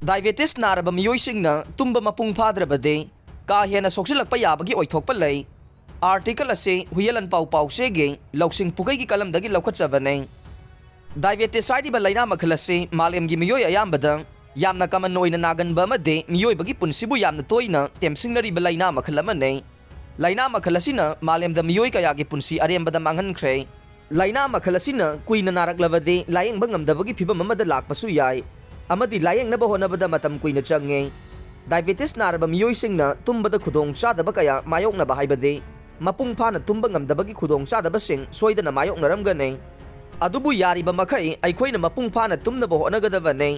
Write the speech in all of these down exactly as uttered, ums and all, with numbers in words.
Diabetes ꯅꯥꯔꯕ ꯃꯤꯑꯣꯏꯁꯤꯡꯅ ꯇꯨꯝꯕ ꯃꯄꯨꯡ ꯐꯥꯗ꯭ꯔꯕꯗꯤ ꯀꯥ ꯍꯦꯟꯅ ꯁꯣꯛꯆꯤꯜꯂꯛꯄ ꯌꯥꯕꯒꯤ ꯑꯣꯏꯊꯣꯛꯄ ꯂꯩ꯫ ꯑꯥꯔꯇꯤꯀꯜ ꯑꯁꯤ ꯍꯨꯌꯦꯜ ꯑꯟꯄꯥꯎ ꯄꯥꯎꯆꯦꯒꯤ ꯂꯧꯁꯤꯡ ꯄꯨꯀꯩꯒꯤ ꯀꯂꯝꯗꯒꯤ ꯂꯧꯈꯠꯆꯕꯅꯤ꯫ ꯗꯥꯏꯕꯦꯇꯤꯁ ꯍꯥꯏꯔꯤꯕ ꯂꯥꯏꯅꯥ ꯃꯈꯜ ꯑꯁꯤ ꯃꯥꯂꯦꯝꯒꯤ ꯃꯤꯑꯣꯏ ꯑꯌꯥꯝꯕꯗ ꯌꯥꯝꯅ ꯀꯃꯟ ꯑꯣꯏꯅ ꯅꯥꯒꯟꯕ ꯑꯃꯗꯤ ꯃꯤꯑꯣꯏꯕꯒꯤ ꯄꯨꯟꯁꯤꯕꯨ ꯌꯥꯝꯅ ꯇꯣꯏꯅ ꯇꯦꯝꯁꯤꯡꯅꯔꯤꯕ ꯂꯥꯏꯅꯥ ꯃꯈꯜ ꯑꯃꯅꯤ꯫ ꯂꯥꯏꯅꯥ ꯃꯈꯜ ꯑꯁꯤꯅ ꯃꯥꯂꯦꯝꯗ ꯃꯤꯑꯣꯏ ꯀꯌꯥꯒꯤ ꯄꯨꯟꯁꯤ ꯑꯔꯦꯝꯕꯗ ꯃꯥꯡꯍꯟꯈ꯭ꯔꯦ꯫ ꯂꯥꯏꯅꯥ ꯃꯈꯜ ꯑꯁꯤꯅ ꯀꯨꯏꯅ ꯅꯥꯔꯛꯂꯕꯗꯤ ꯂꯥꯌꯦꯡꯕ ꯉꯝꯗꯕꯒꯤ ꯐꯤꯚꯝ ꯑꯃꯗ ꯂꯥꯛꯄꯁꯨ ꯌꯥꯏ, ꯑꯃꯗꯤ ꯂꯥꯌꯦꯡꯅꯕ ꯍꯣꯠꯅꯕꯗ ꯃꯇꯝ ꯀꯨꯏꯅ ꯆꯪꯉꯤ꯫ ꯗꯥꯏꯕꯦꯇꯤꯁ ꯅꯥꯔꯕ ꯃꯤꯑꯣꯏꯁꯤꯡꯅ ꯇꯨꯝꯕꯗ ꯈꯨꯗꯣꯡꯆꯥꯗꯕ ꯀꯌꯥ ꯃꯥꯌꯣꯛꯅꯕ ꯍꯥꯏꯕꯗꯤ ꯃꯄꯨꯡ ꯐꯥꯅ ꯇꯨꯝꯕ ꯉꯝꯗꯕꯒꯤ ꯈꯨꯗꯣꯡꯆꯥꯗꯕꯁꯤꯡ ꯁꯣꯏꯗꯅ ꯃꯥꯌꯣꯛꯅꯔꯝꯒꯅꯤ꯫ ꯑꯗꯨꯕꯨ ꯌꯥꯔꯤꯕ ꯃꯈꯩ ꯑꯩꯈꯣꯏꯅ ꯃꯄꯨꯡ ꯐꯥꯅ ꯇꯨꯝꯅꯕ ꯍꯣꯠꯅꯒꯗꯕꯅꯤ꯫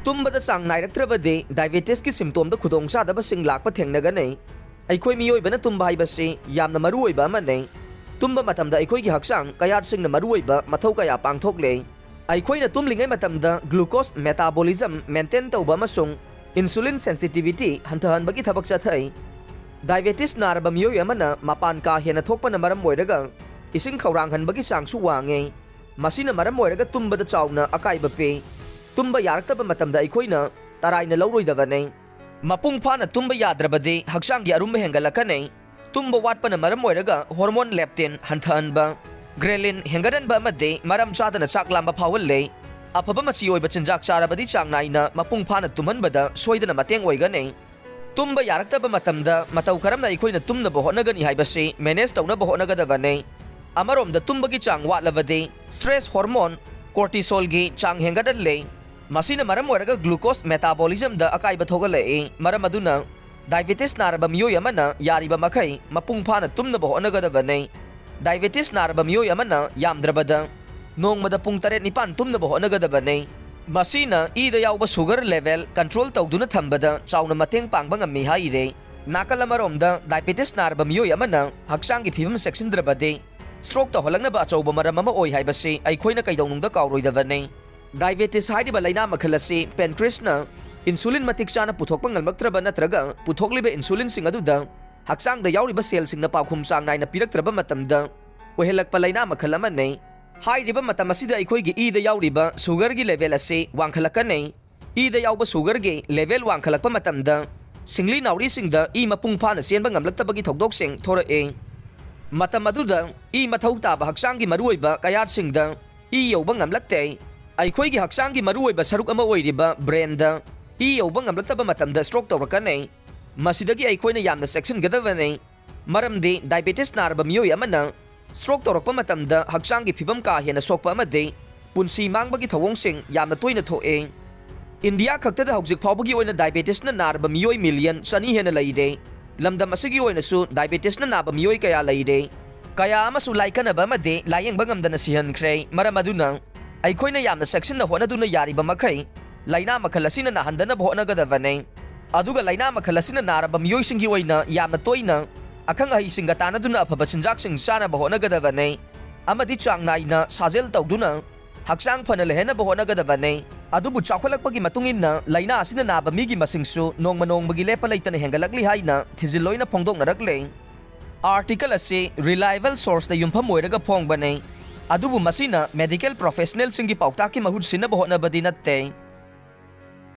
ꯇꯨꯝꯕꯗ ꯆꯥꯡ ꯅꯥꯏꯔꯛꯇ꯭ꯔꯕꯗꯤ ꯗꯥꯏꯕꯦꯇꯤꯁꯀꯤ ꯁꯤꯝꯇꯣꯝꯗ ꯈꯨꯗꯣꯡꯆꯥꯗꯕꯁꯤꯡ ꯂꯥꯛꯄ ꯊꯦꯡꯅꯒꯅꯤ꯫ ꯑꯩꯈꯣꯏ ꯃꯤꯑꯣꯏꯕꯅ ꯇꯨꯝꯕ ꯍꯥꯏꯕꯁꯤ ꯌꯥꯝꯅ ꯃꯔꯨꯑꯣꯏꯕ ꯑꯃꯅꯤ꯫ ꯇꯨꯝꯕ ꯃꯇꯝꯗ ꯑꯩꯈꯣꯏꯒꯤ ꯍꯛꯆꯥꯡ ꯀꯌꯥꯠꯁꯤꯡꯅ ꯃꯔꯨꯑꯣꯏꯕ ꯃꯊꯧ ꯀꯌꯥ ꯄꯥꯡꯊꯣꯛꯂꯦ꯫ ꯑꯩꯈꯣꯏꯅ ꯇꯨꯝꯂꯤꯉꯩ ꯃꯇꯝꯗ glucose metabolism maintain ꯇꯧꯕ ꯑꯃꯁꯨꯡ insulin sensitivity ꯍꯟꯊꯍꯟꯕꯒꯤ ꯊꯕꯛ ꯆꯠꯊꯩ꯫ ꯗꯥꯏꯕꯦꯇꯤꯁ ꯅꯥꯔꯕ ꯃꯤꯑꯣꯏ ꯑꯃꯅ ꯃꯄꯥꯟ ꯀꯥ ꯍꯦꯟꯅ ꯊꯣꯛꯄꯅ ꯃꯔꯝ ꯑꯣꯏꯔꯒ ꯏꯁꯤꯡ ꯈꯧꯔꯥꯡꯍꯟꯕꯒꯤ ꯆꯥꯡꯁꯨ ꯋꯥꯡꯉꯤ꯫ ꯃꯁꯤꯅ ꯃꯔꯝ ꯑꯣꯏꯔꯒ ꯇꯨꯝꯕꯗ ꯆꯥꯎꯅ ꯑꯀꯥꯏꯕ ꯄꯤ꯫ ꯇꯨꯝꯕ ꯌꯥꯔꯛꯇꯕ ꯃꯇꯝꯗ ꯑꯩꯈꯣꯏꯅ ꯇꯔꯥꯏꯅ ꯂꯧꯔꯣꯏꯗꯕꯅꯤ꯫ ꯃꯄꯨꯡ ꯐꯥꯅ ꯇꯨꯝꯕ ꯌꯥꯗ꯭ꯔꯕꯗꯤ ꯍꯛꯆꯥꯡꯒꯤ ꯑꯔꯨꯝꯕ ꯍꯦꯟꯒꯠꯂꯛꯀꯅꯤ꯫ ꯇꯨꯝꯕ ꯋꯥꯠꯄꯅ ꯃꯔꯝ ꯑꯣꯏꯔꯒ ꯍꯣꯔꯃꯣꯟ ꯂꯦꯞꯇꯤꯟ ꯍꯟꯊꯍꯟꯕ, ꯒ꯭ꯔꯦꯂꯤꯟ ꯍꯦꯟꯒꯠꯍꯟꯕ ꯑꯃꯗꯤ ꯃꯔꯝ ꯆꯥꯗꯅ ꯆꯥꯛ ꯂꯥꯝꯕ ꯐꯥꯎꯍꯜꯂꯦ꯫ ꯑꯐꯕ ꯃꯆꯤ ꯑꯣꯏꯕ ꯆꯤꯟꯖꯥꯛ ꯆꯥꯔꯕꯗꯤ ꯆꯥꯡ ꯅꯥꯏꯅ ꯃꯄꯨꯡ ꯐꯥꯅ ꯇꯨꯝꯍꯟꯕꯗ ꯁꯣꯏꯗꯅ ꯃꯇꯦꯡ ꯑꯣꯏꯒꯅꯤ꯫ ꯇꯨꯝꯕ ꯌꯥꯔꯛꯇꯕ ꯃꯇꯝꯗ ꯃꯇꯧ ꯀꯔꯝꯅ ꯑꯩꯈꯣꯏꯅ ꯇꯨꯝꯅꯕ ꯍꯣꯠꯅꯒꯅꯤ ꯍꯥꯏꯕꯁꯤ ꯃꯦꯅꯦꯖ ꯇꯧꯅꯕ ꯍꯣꯠꯅꯒꯗꯕꯅꯤ꯫ ꯑꯃꯔꯣꯝꯗ ꯇꯨꯝꯕꯒꯤ ꯆꯥꯡ ꯋꯥꯠꯂꯕꯗꯤ ꯁ꯭ꯇ꯭ꯔꯦꯁ ꯍꯣꯔꯃꯣꯟ ꯀꯣꯔꯇꯤꯁꯣꯜꯒꯤ ꯆꯥꯡ ꯍꯦꯟꯒꯠꯍꯜꯂꯦ꯫ ꯃꯁꯤꯅ ꯃꯔꯝ ꯑꯣꯏꯔꯒ ꯒ꯭ꯂꯨꯀꯣꯁ ꯃꯦꯇꯥꯕꯣꯂꯤꯖꯝꯗ ꯑꯀꯥꯏꯕ ꯊꯣꯛꯍꯜꯂꯛꯏ꯫ ꯃꯔꯝ ꯑꯗꯨꯅ ꯗꯥꯏꯕꯦꯇꯤꯁ ꯅꯥꯔꯕ ꯃꯤꯑꯣꯏ ꯑꯃꯅ ꯌꯥꯔꯤꯕ ꯃꯈꯩ ꯃꯄꯨꯡ ꯐꯥꯅ ꯇꯨꯝꯅꯕ ꯍꯣꯠꯅꯒꯗꯕꯅꯤ꯫ ꯗꯥꯏꯕꯦꯇꯤꯁ ꯅꯥꯔꯕ ꯃꯤꯑꯣꯏ ꯑꯃꯅ ꯌꯥꯝꯗ꯭ꯔꯕꯗ ꯅꯣꯡꯃꯗ ꯄꯨꯡ ꯇꯔꯦꯠ ꯅꯤꯄꯥꯟ ꯇꯨꯝꯅꯕ ꯍꯣꯠꯅꯒꯗꯕꯅꯤ꯫ ꯃꯁꯤꯅ ꯏꯗ ꯌꯥꯎꯕ ꯁꯨꯒꯔ ꯂꯦꯚꯦꯜ ꯀꯟꯇ꯭ꯔꯣꯜ ꯇꯧꯗꯨꯅ ꯊꯝꯕꯗ ꯆꯥꯎꯅ ꯃꯇꯦꯡ ꯄꯥꯡꯕ ꯉꯝꯃꯤ ꯍꯥꯏꯔꯦ꯫ ꯅꯥꯀꯜ ꯑꯃꯔꯣꯝꯗ ꯗꯥꯏꯕꯦꯇꯤꯁ ꯅꯥꯔꯕ ꯃꯤꯑꯣꯏ ꯑꯃꯅ ꯍꯛꯆꯥꯡꯒꯤ ꯐꯤꯕꯝ ꯆꯦꯛꯁꯤꯟꯗ꯭ꯔꯕꯗꯤ ꯁ꯭ꯇ꯭ꯔꯣꯛ ꯇꯧꯍꯜꯂꯛꯅꯕ ꯑꯆꯧꯕ ꯃꯔꯝ ꯑꯃ ꯑꯣꯏ ꯍꯥꯏꯕꯁꯤ ꯑꯩꯈꯣꯏꯅ ꯀꯩꯗꯧꯅꯨꯡꯗ ꯀꯥꯎꯔꯣꯏꯗꯕꯅꯤ꯫ ꯗꯥꯏꯕꯦꯇꯤꯁ ꯍꯥꯏꯔꯤꯕ ꯂꯥꯏꯅꯥ ꯃꯈꯜ ꯑꯁꯤ ꯄꯦꯟꯀ꯭ꯔꯤꯁꯅ ꯏꯟꯁꯨꯂꯤꯟ ꯃꯇꯤꯛ ꯆꯥꯅ ꯄꯨꯊꯣꯛꯄ ꯉꯝꯂꯛꯇ꯭ꯔꯕ ꯅꯠꯇ꯭ꯔꯒ ꯄꯨꯊꯣꯛꯂꯤꯕ ꯏꯟꯁꯨꯂꯤꯟꯁꯤꯡ ꯑꯗꯨꯗ ꯍꯛꯆꯥꯡꯗ ꯌꯥꯎꯔꯤꯕ ꯁꯦꯜꯁꯤꯡꯅ ꯄꯥꯎꯈꯨꯝ ꯆꯥꯡ ꯅꯥꯏꯅ ꯄꯤꯔꯛꯇ꯭ꯔꯕ ꯃꯇꯝꯗ ꯑꯣꯏꯍꯜꯂꯛꯄ ꯂꯥꯏꯅꯥ ꯃꯈꯜ ꯑꯃꯅꯤ꯫ ꯍꯥꯏꯔꯤꯕ ꯃꯇꯝ ꯑꯁꯤꯗ ꯑꯩꯈꯣꯏꯒꯤ ꯏꯗ ꯌꯥꯎꯔꯤꯕ ꯁꯨꯒꯔꯒꯤ ꯂꯦꯚꯦꯜ ꯑꯁꯤ ꯋꯥꯡꯈꯠꯂꯛꯀꯅꯤ꯫ ꯏꯗ ꯌꯥꯎꯕ ꯁꯨꯒꯔꯒꯤ ꯂꯦꯚꯦꯜ ꯋꯥꯡꯈꯠꯂꯛꯄ ꯃꯇꯝꯗ ꯁꯤꯡꯂꯤ ꯅꯥꯎꯔꯤꯁꯤꯡꯗ ꯏ ꯃꯄꯨꯡ ꯐꯥꯅ ꯆꯦꯟꯕ ꯉꯝꯂꯛꯇꯕꯒꯤ ꯊꯧꯗꯣꯛꯁꯤꯡ ꯊꯣꯔꯛꯏ꯫ ꯃꯇꯝ ꯑꯗꯨꯗ ꯏ ꯃꯊꯧ ꯇꯥꯕ ꯍꯛꯆꯥꯡꯒꯤ ꯃꯔꯨꯑꯣꯏꯕ ꯀꯌꯥꯠꯁꯤꯡꯗ ꯏ ꯌꯧꯕ ꯉꯝꯂꯛꯇꯦ꯫ ꯑꯩꯈꯣꯏꯒꯤ ꯍꯛꯆꯥꯡꯒꯤ ꯃꯔꯨꯑꯣꯏꯕ ꯁꯔꯨꯛ ꯑꯃ ꯑꯣꯏꯔꯤꯕ ꯕ꯭ꯔꯦꯟꯗ ꯏ ꯌꯧꯕ ꯉꯝꯂꯛꯇꯕ ꯃꯇꯝꯗ ꯁ꯭ꯇ꯭ꯔꯣꯛ ꯇꯧꯔꯛꯀꯅꯤ꯫ ꯃꯁꯤꯗꯒꯤ ꯑꯩꯈꯣꯏꯅ ꯌꯥꯝꯅ ꯆꯦꯛꯁꯤꯟꯒꯗꯕꯅꯤ꯫ ꯃꯔꯝꯗꯤ ꯗꯥꯏꯕꯦꯇꯤꯁ ꯅꯥꯔꯕ ꯃꯤꯑꯣꯏ ꯑꯃꯅ ꯁ꯭ꯇ꯭ꯔꯣꯛ ꯇꯧꯔꯛꯄ ꯃꯇꯝꯗ ꯍꯛꯆꯥꯡꯒꯤ ꯐꯤꯕꯝ ꯀꯥ ꯍꯦꯟꯅ ꯁꯣꯛꯄ ꯑꯃꯗꯤ ꯄꯨꯟꯁꯤ ꯃꯥꯡꯕꯒꯤ ꯊꯧꯑꯣꯡꯁꯤꯡ ꯌꯥꯝꯅ ꯇꯣꯏꯅ ꯊꯣꯛꯏ꯫ ꯏꯟꯗꯤꯌꯥ ꯈꯛꯇꯗ ꯍꯧꯖꯤꯛ ꯐꯥꯎꯕꯒꯤ ꯑꯣꯏꯅ ꯗꯥꯏꯕꯦꯇꯤꯁꯅ ꯅꯥꯔꯕ ꯃꯤꯑꯣꯏ ꯃꯤꯂꯤꯌꯟ ꯆꯅꯤ ꯍꯦꯟꯅ ꯂꯩꯔꯦ꯫ ꯂꯝꯗꯝ ꯑꯁꯤꯒꯤ ꯑꯣꯏꯅꯁꯨ ꯗꯥꯏꯕꯦꯇꯤꯁꯅ ꯅꯥꯕ ꯃꯤꯑꯣꯏ ꯀꯌꯥ ꯂꯩꯔꯦ꯫ ꯀꯌꯥ ꯑꯃꯁꯨ ꯂꯥꯏꯀꯠꯅꯕ ꯑꯃꯗꯤ ꯂꯥꯌꯦꯡꯕ ꯉꯝꯗꯅ ꯁꯤꯍꯟꯈ꯭ꯔꯦ꯫ ꯃꯔꯝ ꯑꯗꯨꯅ ꯑꯩꯈꯣꯏꯅ ꯌꯥꯝꯅ ꯆꯦꯛꯁꯤꯟꯅ ꯍꯣꯠꯅꯗꯨꯅ ꯌꯥꯔꯤꯕ ꯃꯈꯩ ꯂꯥꯏꯅꯥ ꯃꯈꯜ ꯑꯁꯤꯅ ꯅꯥꯍꯟꯗꯅꯕ ꯍꯣꯠꯅꯒꯗꯕꯅꯤ꯫ ꯑꯗꯨꯒ ꯂꯥꯏꯅꯥ ꯃꯈꯜ ꯑꯁꯤꯅ ꯅꯥꯔꯕ ꯃꯤꯑꯣꯏꯁꯤꯡꯒꯤ ꯑꯣꯏꯅ ꯌꯥꯝꯅ ꯇꯣꯏꯅ ꯑꯈꯪ ꯑꯍꯩꯁꯤꯡꯒ ꯇꯥꯟꯅꯗꯨꯅ ꯑꯐꯕ ꯆꯤꯟꯖꯥꯛꯁꯤꯡ ꯆꯥꯅꯕ ꯍꯣꯠꯅꯒꯗꯕꯅꯤ꯫ ꯑꯃꯗꯤ ꯆꯥꯡ ꯅꯥꯏꯅ ꯁꯥꯖꯦꯜ ꯇꯧꯗꯨꯅ ꯍꯛꯆꯥꯡ ꯐꯅ ꯂꯩꯍꯟꯅꯕ ꯍꯣꯠꯅꯒꯗꯕꯅꯤ꯫ ꯑꯗꯨꯕꯨ ꯆꯥꯎꯈꯠꯂꯛꯄꯒꯤ ꯃꯇꯨꯡ ꯏꯟꯅ ꯂꯥꯏꯅꯥ ꯑꯁꯤꯅ ꯅꯥꯕ ꯃꯤꯒꯤ ꯃꯁꯤꯡꯁꯨ ꯅꯣꯡꯃ ꯅꯣꯡꯃꯒꯤ ꯂꯦꯞꯄ ꯂꯩꯇꯅ ꯍꯦꯟꯒꯠꯂꯛꯂꯤ ꯍꯥꯏꯅ ꯊꯤꯖꯤꯜꯂꯣꯏꯅ ꯐꯣꯡꯗꯣꯛꯅꯔꯛꯂꯦ꯫ ꯑꯥꯔꯇꯤꯀꯜ ꯑꯁꯤ ꯔꯤꯂꯥꯏꯕꯜ ꯁꯣꯔꯁꯇ ꯌꯨꯝꯐꯝ ꯑꯣꯏꯔꯒ ꯐꯣꯡꯕꯅꯤ꯫ ꯑꯗꯨꯕꯨ ꯃꯁꯤꯅ ꯃꯦꯗꯤꯀꯦꯜ ꯄ꯭ꯔꯣꯐꯦꯁꯅꯦꯜꯁꯤꯡꯒꯤ ꯄꯥꯎꯇꯥꯛꯀꯤ ꯃꯍꯨꯠ ꯁꯤꯟꯅꯕ ꯍꯣꯠꯅꯕꯗꯤ ꯅꯠꯇꯦ꯫